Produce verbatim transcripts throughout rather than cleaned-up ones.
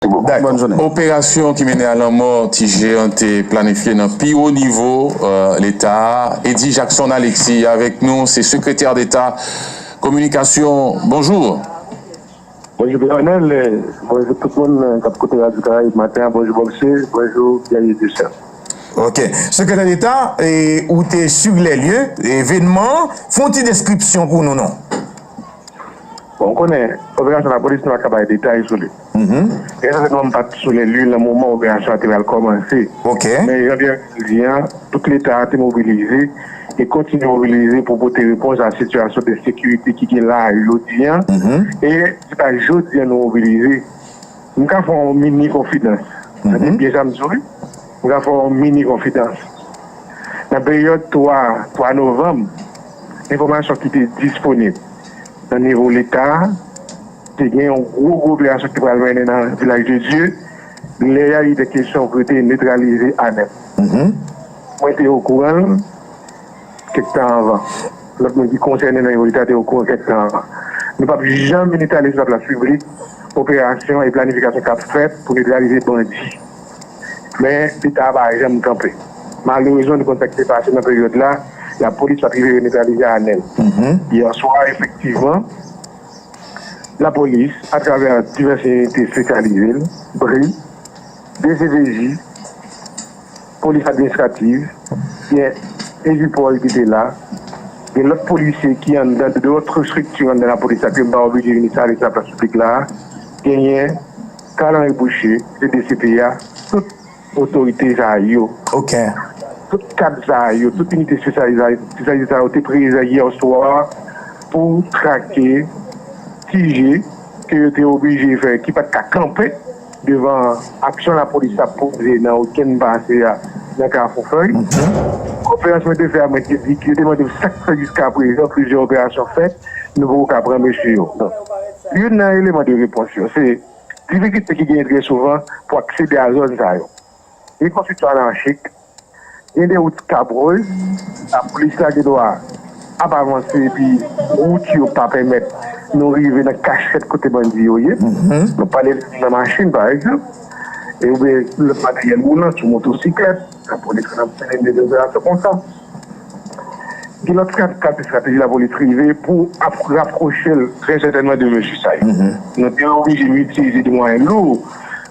Dakò. Bonne journée. Operasyon ki mennen a lanmò Ti Je an te planifye nan pi wo nivo, euh, Leta a. Eddy Jackson Alexis avèk nou, se sekretè deta kominikasyon. Bonjou. Bonjou, Pè Arnel. Bonjou tout moun, euh, k ap koute Radyo Karayib Maten an. Bonjou, Bòksè. Bonjou, Guerrier de Chef. Ok. Sekretè deta, e, ou te sur les lieux, evènman an, fè yon ti deskripsyon pou nou, non? Bon, ou konnen, operasyon lapolis, nou pa ka bay detay sou li. Mhm. Gen sètènman, m pa t sou les lieux nan moman operasyon an te pral kòmanse. Ok. Men, jan Pierre di an, tout Leta a te mobilize e kontinye mobilize pou pote repons a sitiyasyon de sekirite ki gen la jodi an. Mhm. E se pa jodi an nou mobilize. M ka fè yon mini konfidans. Tande byen sa m di w, wi. M ka fè yon mini konfidans. Nan peryòd twa, twa novanm, enfòmasyon ki te disponib nan nivo Leta a, te gen yon gwo, gwo operasyon ki pral mennen nan Vilaj de Dye. Lè a, li te kesyon pou yo te netralize Anèl. Mhm. Mwen te okouran l kèk tan anvan. Lòt moun ki konsène nan nivo Leta te okouran kèk tan anvan. Nou p ap janm vin etale sou laplas piblik operasyon e planifikasyon k ap fèt pou netralize bandi. Men, Leta a pa janm kanpe. Malerezman, nou konn sa ki te pase nan peryòd la, lapolis pa t rive netralize Anèl. Mhm. Yè swa, efektivman, lapolis, atravè divès inite espesyalize l, bri, D C P J, polis administrativ, gen Egipòl ki te la, gen lòt polisye ki anndan de lòt estrikti anndan lapolis la, ke m pa oblije vin etale sou laplas piblik la, genyen Carl Henry Boucher, ki te D C P a, tout otorite sa yo. Ok. Tout kad sa yo, tout inite espesyalize sa yo te prezan yè swa pou trake Ti Je ke yo te oblije fè, ki pa t ka kanpe devan aksyon lapolis t ap poze nan wikenn pase a nan Kafou Fèy. Mhm. Konferans mwen te fè a, mwen te di, yo te mande m sa k fè jiskaprezan plizyè operasyon fèt, nou poko ka pran mesye yo. Bon, youn nan eleman de repons yo, se difikilte ki genyen trè souvan pou aksede a zòn sa yo. Gen konstriksyon anachik, gen de wout kabwèz, lapolis la gen dwa ap avanse epi wout yo pa pèmèt nou rive nan kachèt kote bandi yo ye. Mhm. Nou pale nan machin, pa egzanp, e oubyen lòt materyèl woulan, sou motosiklèt, lapolis konn ap mennen de operasyon konsa. Gen lòt kalite estrateji lapolis rive pou ap rapwoche l trè sètènman de mesye sa yo. Mhm. Nou te oblije itilize de mwayen lou.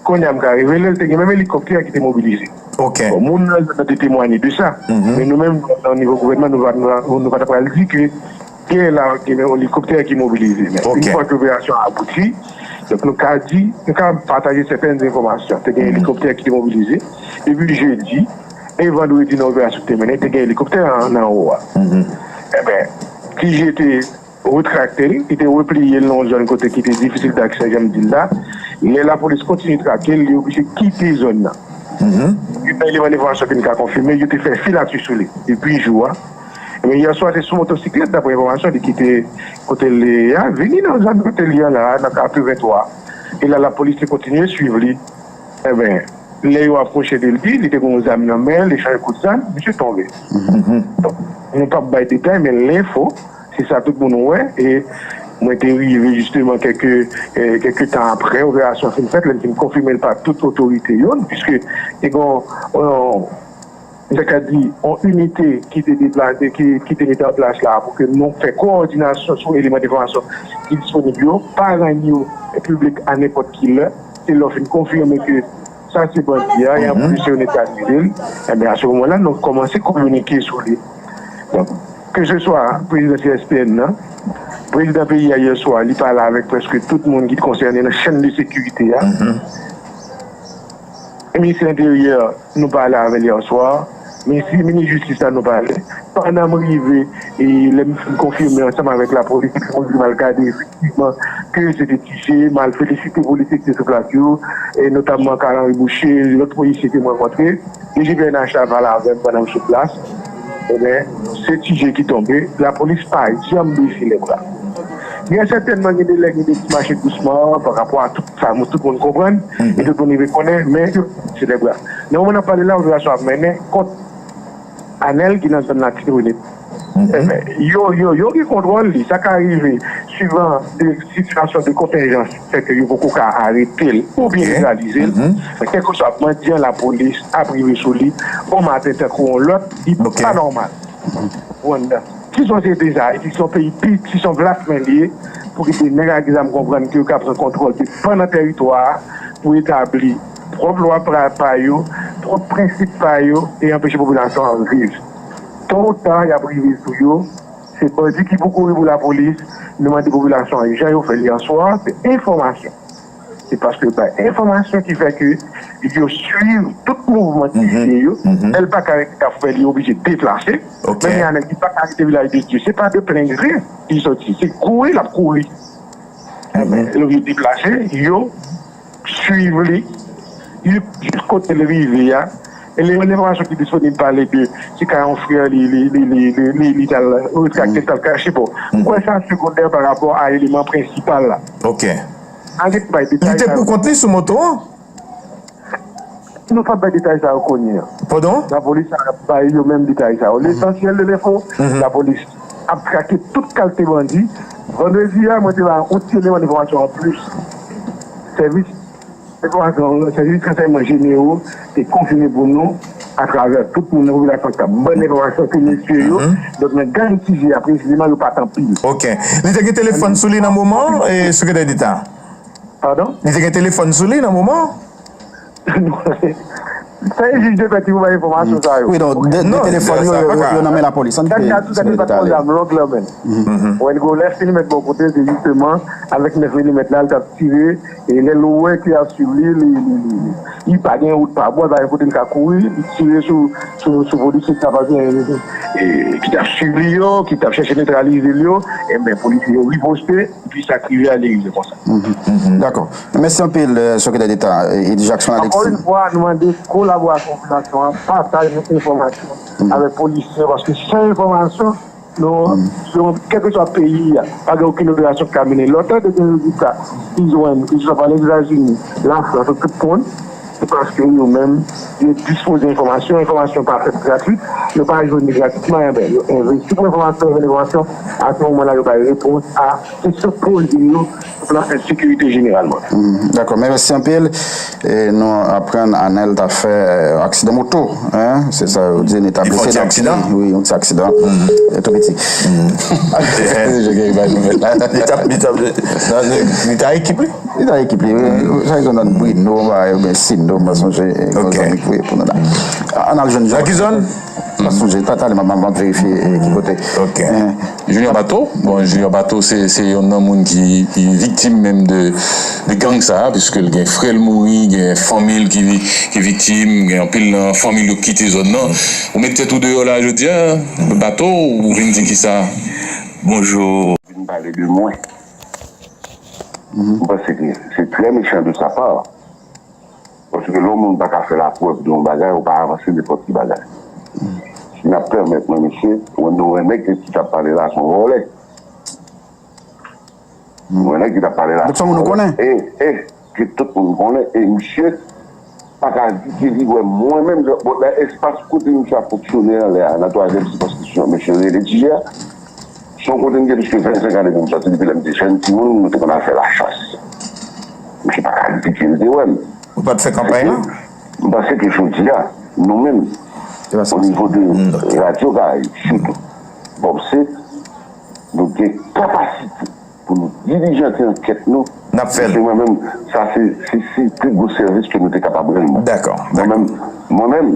Kounye a m ka revele l, te gen menm elikoptè ki te mobilize. Ok. Bon, moun nan zòn nan te temwanye de sa. Mhm. Men nou menm, nan nivo gouvènman, nou pa, nou pa, nou pa ta pral di ke gen la, gen menm elikoptè ki mobilize. Men ok, yon fwa ke operasyon an abouti, donk nou ka di, nou ka pataje sètèn enfòmasyon. Te gen elikoptè ki te mobilize. Depi jedi e vandredi nan operasyon ki te mennen, te gen elikoptè an, nan anwo a. Mhm. Enben, Ti Je te retrakte l, li te repliye l nan yon zòn kote ki te difisil daksè, jan m di l la. Lè lapolis kontinye trake l, li oblije kite zòn nan. Mhm. Youn nan eleman enfòmasyon ke n ka konfime, yo te fè filatri sou li depi jou a. Men yè swa, se sou motosiklèt, daprè enfòmasyon, li kite kote l ye a, vini nan zòn kote l ye a la, nan katrevenntwa. E la, lapolis te kontinye swiv li. Enben, lè yo apwoche de li, li te gen yon zam nan men l, li chanje kout zam, misye tonbe. Mhm. Donk, nou p ap bay detay, men lenfo, se sa tout moun wè, e mwen te rive jisteman kèlke, eh, kèlke tan apre operasyon fin fèt, lè m fin konfime l pa tout otorite yo, piske te gen yon, yon, m ta ka di, yon inite ki te deplase, ki, ki te mete an plas la pou ke nou fè kowòdinasyon sou eleman enfòmasyon ki disponib yo, pa rann yo piblik a nenpòt ki lè. Se lè w fin konfime ke sa se bandi a, e anplis yo netralize l, enben, a se moman la, nou kòmanse kominike sou li. Donk, ke se swa prezidan C S P N nan, prezidan peyi a yè swa, li pale avèk prèske tout moun ki konsène nan chèn de sekirite a. Mhm. Ministè Enteryè, nou pale avè l yè swa. Minis, minis jistis la, nou pale. Pandan m rive, e lè m fin konfime ansanm avèk lapolis, m al gade efektivman ke se te Ti Je, m al felisite polisye ki te sou plas yo, e notamman Carl Henry Boucher, lòt polisye ke m rankontre. D G P N H la pale avè m pandan m sou plas. Ebyen, se Ti Je ki tonbe. Lapolis pa janm bese lèbra. Gen sètènman, gen de lè, gen de ti mache dousman pa rapò a tout sa, tout moun konprann, e tout moun rive konnen, men yo bese lèbra. Nan moman n ap pale la, operasyon ap mennen kont Anèl ki nan zòn Latibonit. Enben, yo, yo, yo gen kontwòl li. Sa ka rive, swivan de sitiyasyon de kontenjans, fè ke yo poko ka arete l oubyen netralize l. Men kèlkeswa mandyan, lapolis ap rive sou li bon maten tankou yon lòt, li pa nòmal. Rwanda. Si se yon sosyete sa, e si se yon peyi pi, si se yon plas men li ye, pou kite nèg ak zam konprann ke yo ka pran kontwòl de pandan teritwa a pou etabli pwòp lwa pa, pa yo, pwòp prensip pa yo, e anpeche popilasyon an viv. To ou ta, y ap rive sou yo. Se bandi ki pou kouri pou lapolis. Nou mande popilasyon an, jan yo fè l yè swa, se enfòmasyon. Se paske yo bay enfòmasyon ki fè ke yo swiv tout mouvman Tizye yo. Lè l pa ka rete Kafou Bèlye, yo oblije deplase. Menm jan nèg ki pa ka rete Vilaj de Dye, se pa de plen gre li soti, se kouri l ap kouri. Enben, lè yo deplase, yo swiv li, li jis kote l rive a. E lè yon enfòmasyon ki disponib pale ke se ka yon frè li, li, li, li, li, li, li t al retrakte, t al kache. Bon, m kwè sa segondè pa rapò a eleman prensipal la. Ok. An gen bay detay. Li te pou kont li sou moto an? Nou p ap bay detay sa yo kounye a. Padon? Lapolis ap bay yo menm detay sa yo. Lesansyèl de lenfo, lapolis ap trake tout kalite bandi. Vandredi a, mwen te ba yon ti eleman enfòmasyon anplis. Sèvis enfòmasyon, sèvis ransèyman jenero te konfime pou nou atravè tout moun nan popilasyon k ap ban enfòmasyon sou mesye yo. Donk, nan gang Tizye a presizeman, yo pa t anpil. Ok. Li te gen telefòn sou li nan moman an, e, Sekretè Deta? Padon? Li te gen telefòn sou li nan moman an? Se jij de pè ki pou bay enfòmasyon sa yo. Wi, donk, de, de telefòn yo, yo, yo nan men lapolis. An n kite Sekretè Deta ale. Gad, gad, gad, gad, lòt lè menm. Wè, li gen yon nèf milimèt bò kote, se jisteman avèk nèf milimèt la, li t ap tire, e lè l wè ke y ap swiv li, li, li, li, li, li pa gen wout pa bò, li pa gen kote l ka kouri, li tire sou, sou, sou polisye ki t ap, e, ki t ap swiv li yo, ki t ap chèche netralize l yo, enben, polisye yo riposte, epi sa k rive a, li rive konsa. Dakò. Mèsi anpil, eh, Sekretè Deta, eh, Jackson Alexis. Ankò yon fwa, nou mande kolaborasyon popilasyon an, pataj enfòmasyon avèk polisye yo, paske san enfòmasyon, nou, selon kèlkeswa peyi a, pa gen okenn operasyon ki ka mennen. Lè w tande gen rezilta, ki jwenn, ke se swa pa Lèzetazini, Lafrans, ou tout moun, se paske yo menm, yo dispoze enfòmasyon, enfòmasyon pa fèt gratwit, yo pa jwenn li gratwitman, enben, yo envesti pou enfòmasyon, yo jwenn enfòmasyon, a se moman la, yo bay repons a kesyon poze yo sou plan ensekirite jeneralman. Dakò, men mèsi anpil. E nou aprann Anèl ta fè, eh, aksidan moto, hein? Se sa yo di, li ta blese nan pye. Wi, yon ti aksidan. Eh, tou piti. Li t ap, li t ap, nan, li t ak ekip li? Li t ak ekip li, wi. Sa, li t nan Brino, ba, oubyen Sino, m pa sonje, eh, yon zòn li kwe pou nou la. Ann al jwenn Jean. Nan ki zòn? M pa sonje, ta, talè, m ap, m ap verifye, eh, ki kote. Ok. Eh. Junior Bato, bon, Junior Bato, se, se yonn nan moun ki, ki viktim menm de, de gang sa a, piske l gen frè l mouri, gen fanmi l ki, ki viktim, gen anpil nan fanmi l yo kite zòn nan. Ou met tèt ou deyò la jodi a, Bato, ou vin di kisa? Bonjou. Vin pale de mwen. M panse ke se trè mechan de sa pa. Paske lè yon moun pa ka fè laprèv de yon bagay, ou pa avanse nenpòt ki bagay. Si n ap pèmèt mwen, mesye, wè nou wè nèg ki t ap pale la se yon vòlè. Nou wè nèg ki t ap pale la. Donk, se yon moun nou konnen? E, e, ke tout moun konnen. E misye pa ka di ke li wè mwen menm, bon, nan espas kote misye ap fonksyone anlè a, nan twazyèm sikanskripsyon, mesye rele Tijè a. Se yon kote m gen plis ke vennsenk ane pou m sòti depi lè m te jèn timoun, nou te konn al fè lachas. Misye pa ka di ke l te wè m. Ou pa t fè kanpay la? M panse ke jodi a, nou menm, o nivo de Radyo Karayib, sitou, Bob Six, nou gen kapasite pou nou dilijante ankèt nou. N ap fè l. Paske mwen menm, sa se, se, se pi gwo sèvis ke nou te kapab rann mwen. Dakò, mwen menm, mwen menm,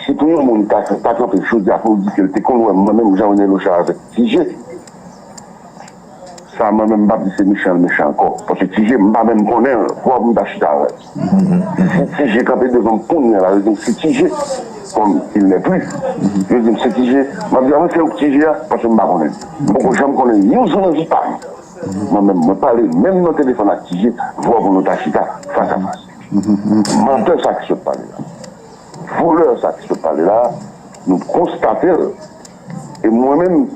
si pou yon moun ta, ta kanpe jodi a pou l di ke l te konn wè mwen menm, Jean René Lochard avèk Tijè, sa mwen menm m p ap di se mechan l mechan ankò. Paske Tijè, m pa menm konnen l, fò m ta chita avè l. Si Tijè kanpe devan m kounye a la, yo di m se Tijè, comme il n'est plus. Yo di m se Tijè, m ap di, a, se ou k Tijè a, paske m pa konnen l. M poko janm konnen yon jou nan vi pa m. Mwen menm, mwen pale menm nan telefòn ak Tijè, vwa pou nou ta chita fas a fas. Mantè sa ki sot pale la. Volè sa ki sot pale la, nou konstate l. E mwen menm,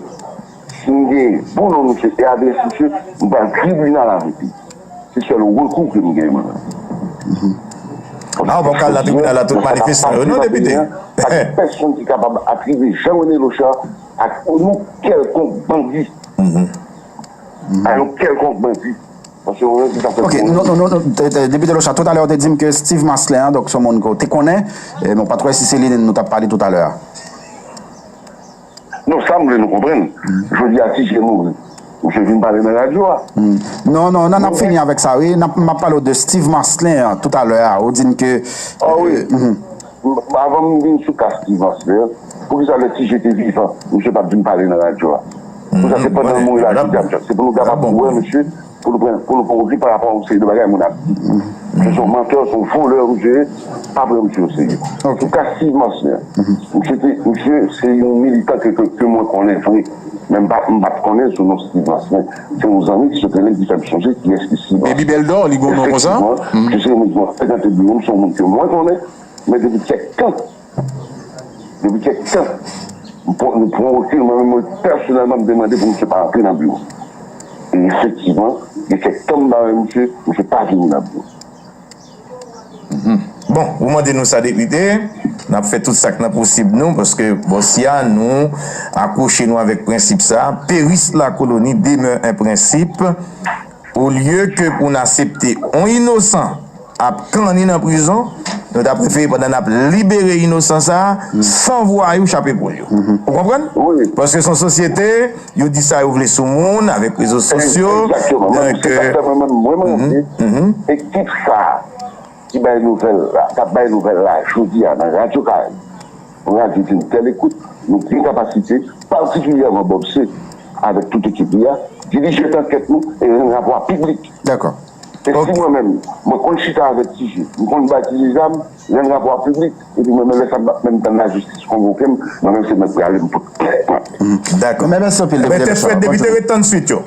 si m gen bon non misye e adrès misye, m pral tribinal avèk li. Se sèl rekou ke m gen, mwen menm. A, ou p ap ka al nan tribinal la tout manifestan yo, non, depite? Pa gen pèsonn ki kapab atribye Jean René Lochard ak yon kèlkonk bandi. A yon kèlkonk bandi. Paske yon nèg ki ka fè Ok, non, non, non, non, te- te- Depite Lochard, toutalè ou te di m ke Steve Marcelin an, donk se yon moun ke w te konnen, e, men w pa t kwè si se li nou t ap pale toutalè a. Non, sa m vle nou konprann. Jodi a, Ti Jè mouri. Misye vin pale nan radyo a. Non, non, non, n ap fini avèk sa, wi. N ap, m ap pale w de Steve Marcelin an, toutalè a. Ou di m ke. Ah wi. Avan m vin sou ka Steve Marcelin, poukisa lè Ti Jè te vivan, misye pa t vin pale nan radyo a? Poukisa se pandan l mouri la, jodi a, se pou nou kapab wè misye, pou nou pran, pou nou pran oki pa rapò a yon seri de bagay moun ap di. Misye se yon mantè, se yon volè, misye ye, pa pran misye o serye. Sou ka Steve Marcelin, misye te, misye se yon militan ke, ke, ke mwen konnen vre. Men m pa, m pa t konnen sou non Steve Marcelin. Se yon zanmi ki sot rele m ki fè m sonje kiyès ki Steve Marcelin. Epi Bèldò, li gen yon non konsa? Efektivman, misye se yon moun ki frekante biwo m, se yon moun ke mwen konnen, men depi kèk tan, depi kèk tan, m pran, m pran rekil, mwen menm, mwen pèsonèlman, m te mande pou misye pa antre nan biwo. E efektivman, gen kèk tan m pa wè misye, misye pa vini nan biwo. Bon, ou mande nou sa, depite, n ap fè tout sa k nan posib nou, paske bò si a, nou akwoche nou avèk prensip sa, périr la colonie demeure un principe, olye ke pou n aksepte yon inosan ap kanni nan prizon, nou ta prefere pandan n ap libere inosan sa a, san vwayou chape poul yo. Ou konprann? Wi. Paske se yon sosyete, yo di sa yo vle sou moun avèk rezo sosyo. Egzakteman. Donk, se sa k fè mwen menm, mwen, mwen, ekip sa a ki bay nouvèl la, k ap bay nouvèl la jodi a nan Radyo Karayib, yon radyo d'une telle écoute, nou gen kapasite, patikilyèman Bob C, avèk tout ekip li a, dirije ankèt nou e rann rapò a piblik. Dakò. E si mwen menm, mwen konn chita avèk Ti Jè, m konn bay Ti Jè zam, rann rapò a piblik, epi mwen menm lè sa m p ap menm tann lajistis konvoke m, mwen menm se mwen k prale m pot plent mwen. Dakò. Men mèsi anpil, Depite Lochard. Depite, ret tann swit yo.